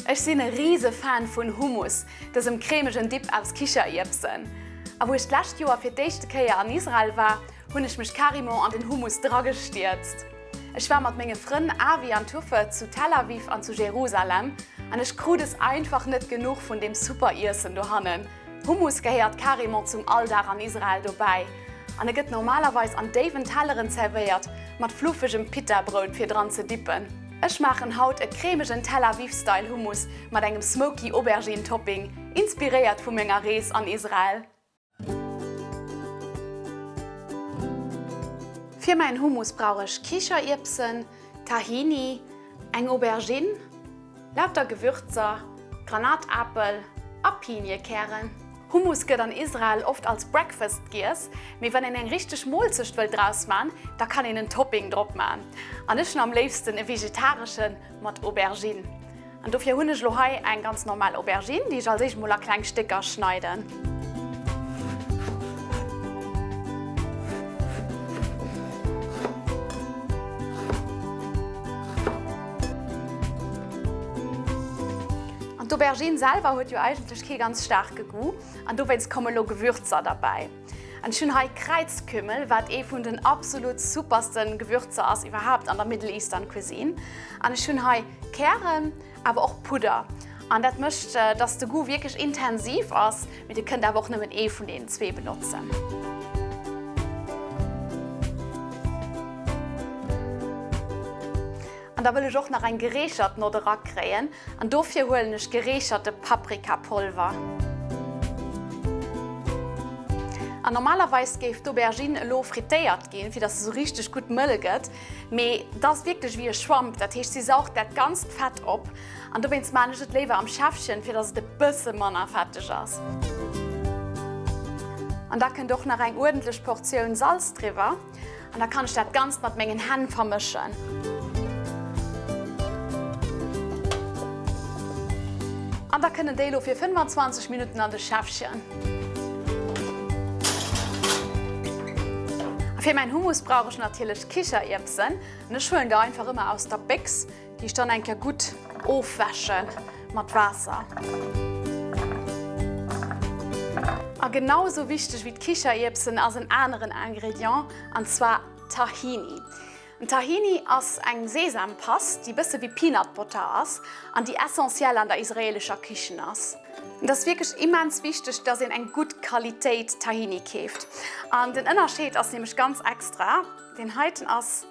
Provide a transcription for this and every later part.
Ech sinn e riese Fan vun Hummus, dësem cremegen Dip aus Kichererbsen. A wou ech d'lescht Joer fir d'éischte Kéier an Israel war, hunn ech mech carrément an den Hummus dragestierzt. Ech war mat menge Frënn Avi an Tuffe zu Tel Aviv an zu Jerusalem an ech krut es einfach net genuch vun deem super Iessen dohannen. Hummus gehéiert carrément zum Alldag an Israel dobäi an e gëtt normalerweis an déiwen Telleren zerwéiert mat fluffegem Pita-Brout fir dran ze dippen. Ech maachen haut e cremegen Tel Aviv Style Hummus mat engem smoky Aubergine Topping, inspiréiert vu menger Rees an Israel. Fir mäin Hummus brauch ech Kichererbsen, Tahini, eng Aubergine, Lauter Gewürzer, Granatapel a Piniekären. Hummus gëtt an Israel oft als Breakfast giess, mee wann een eng richteg Moolzecht wëllt draus man, da kann een en Topping drop man. An ech hunn am léifsten e vegetareschen mat Aubergine. An dofir hunn ech lo hei eng ganz normal Aubergine, déi ech als éischt mol a kleng Stécker schneiden. An d'Aubergine selwer huet jo eigentlech kee ganz staarke Goût an dowéinst komme lo Gewürzer derbäi. An ech hunn hei Kräizkümmel, wat ee vun den absolut supersten Gewürzer ass iwwerhaapt an der Middle Eastern Cuisine. An ech hunn hei Kären, awer och Pudder. An dat mécht, dass de Goût wierklech intensiv ass, mee dir kënnt awer och nëmmen ee vun deenen zwee benotzen. An da wëll ech och nach eng gereechert Nott erakréien an dofir huelen ech gereecherte Paprikapolver. An normalerweis géif d'Aubergine elo frittéiert ginn, fir dass se sou richteg gutt mëll gëtt, mee et ass wierklech wéi e Schwamp, dat heescht si saugt dat ganzt Fett op an dowéinst maan ech et léiwer am Schäffchen, fir dass et e bësse manner fetteg ass. An da kënnt och nach eng uerdentlech Portioun Salz driwwer. An da kann ech dat Ganzt mat mengen Hänn vermëschen. An da kënnen déi elo fir 25 Minutten an de Schäffchen. A fir mäin Hummus brauch ech natierlech Kichererbsen. An ech huelen der einfach ëmmer aus der Béchs, déi ech dann eng Kéier gutt ofwäsche mat Waasser. A genau esou wichteg wéi d'Kichererbsen ass en aneren Ingrédient, an zwar Tahini. En Tahini ass eng Sesampast, déi bësse wéi Peanut Butter ass an déi essentiell an der israeelescher Kichen ass. Et ass wierklech immens wichteg, dass een eng gutt Qualitéit Tahini keeft. An den Ënnerscheed ass nämlech ganz extra, deen heiten ass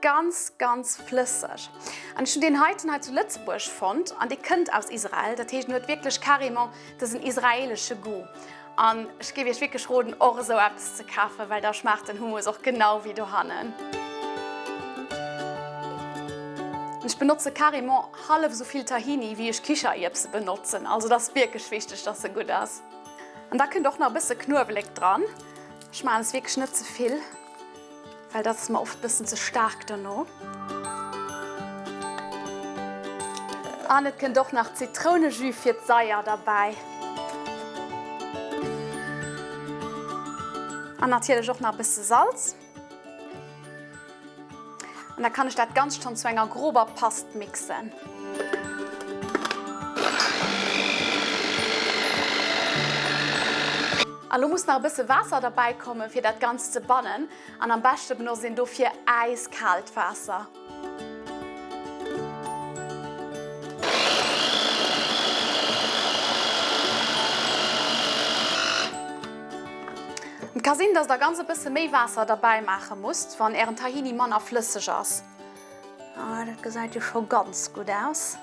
Ganz ganz flësseg. An ech hunn deen heiten hei zu Lëtzebuerg fonnt an dee kënnt aus Israel. Dat heescht en huet wierklech carrément dësen israelesche Goût. An ech géif iech wierklech roden och esou eppes ze kafen, well da schmaacht den Hummus och genau wéi dohannen. An ech benotze carrément hallef esou vill Tahini wéi ech Kichererbse benotzen. Also et ass wierklech wichteg dass se gutt ass. An da kënnt och nach e bësse Knuewelek dran. Ech maachen es wierklech net ze vill. Well dat ass mer oft bëssen ze staark dono. An et kënnt och nach Zitrounejus fir d'Saier derbäi. An natierlech och nach e bësse Salz. An da kann ech dat Ganzt schonn zu enger grober Past mixen. A lo muss nach e bësse Waasser derbäi kommen, fir dat Ganzt ze bannen. An am beschte benotzt een dofir äiskaalt Waasser. Et ka sinn, dass der ganz e bësse méi Waasser derbäi maache musst, wann ären Tahini manner flësseg ass. Ah, dat gesäit jo scho ganz gutt aus.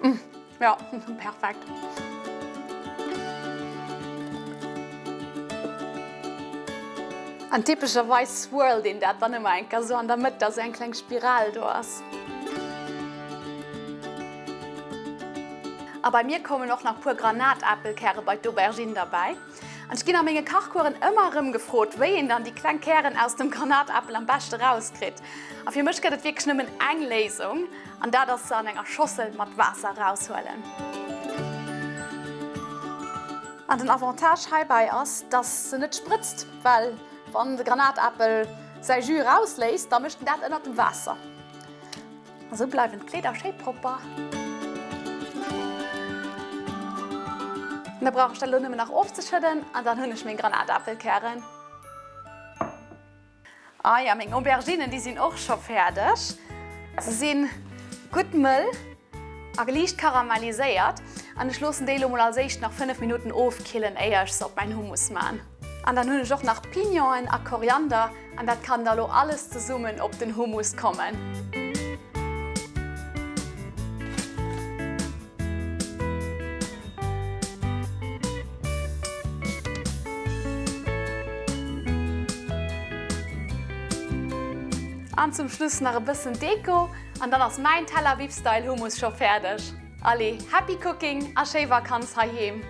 Mm, ja, perfekt. An typescherweis swirlt een dat dann ëmmer eng Kéier sou an der Mëtt, dass eng kleng Spiral do ass. A bei mir kommen och nach puer Granatapelkäre bei d'Aubergine derbäi. An ech ginn a menge Kachcoursen ëmmer erëm gefrot, wéi een dann déi kleng Kären aus dem Granatapel am beschte rauskritt. A fir mech gëtt et wierklech nëmmen eng Léisung, an dat ass se an enger Schossel mat Waasser eraushuelen. An den Avantage heibäi ass, dass se net sprëtzt, well wann de Granatapel säi Jus erausléisst, da mécht en dat ënnert dem Waasser. A sou bleiwen d'Kleeder schéi propper. Da brauch ech dat elo nëmmen nach ofzeschëdden an dann hunn ech meng Granatapelkären. Ah ja, meng Auberginen, déi sinn och scho fäerdeg. Se sinn gutt mëll a liicht karamelliséiert an ech loossen déi elo mol als éischt nach 5 Minutten ofkillen, éier ech se op mäin Hummus man. An dann hunn ech och nach Pignonen a Koriander an dat kann da lo alles zesummen op den Hummus kommen. An zum Schluss nach e bëssen Deko an dann ass mäin Tel Aviv Style Hummus scho fäerdeg. Allez, happy cooking a schéi Vakanz heiheem!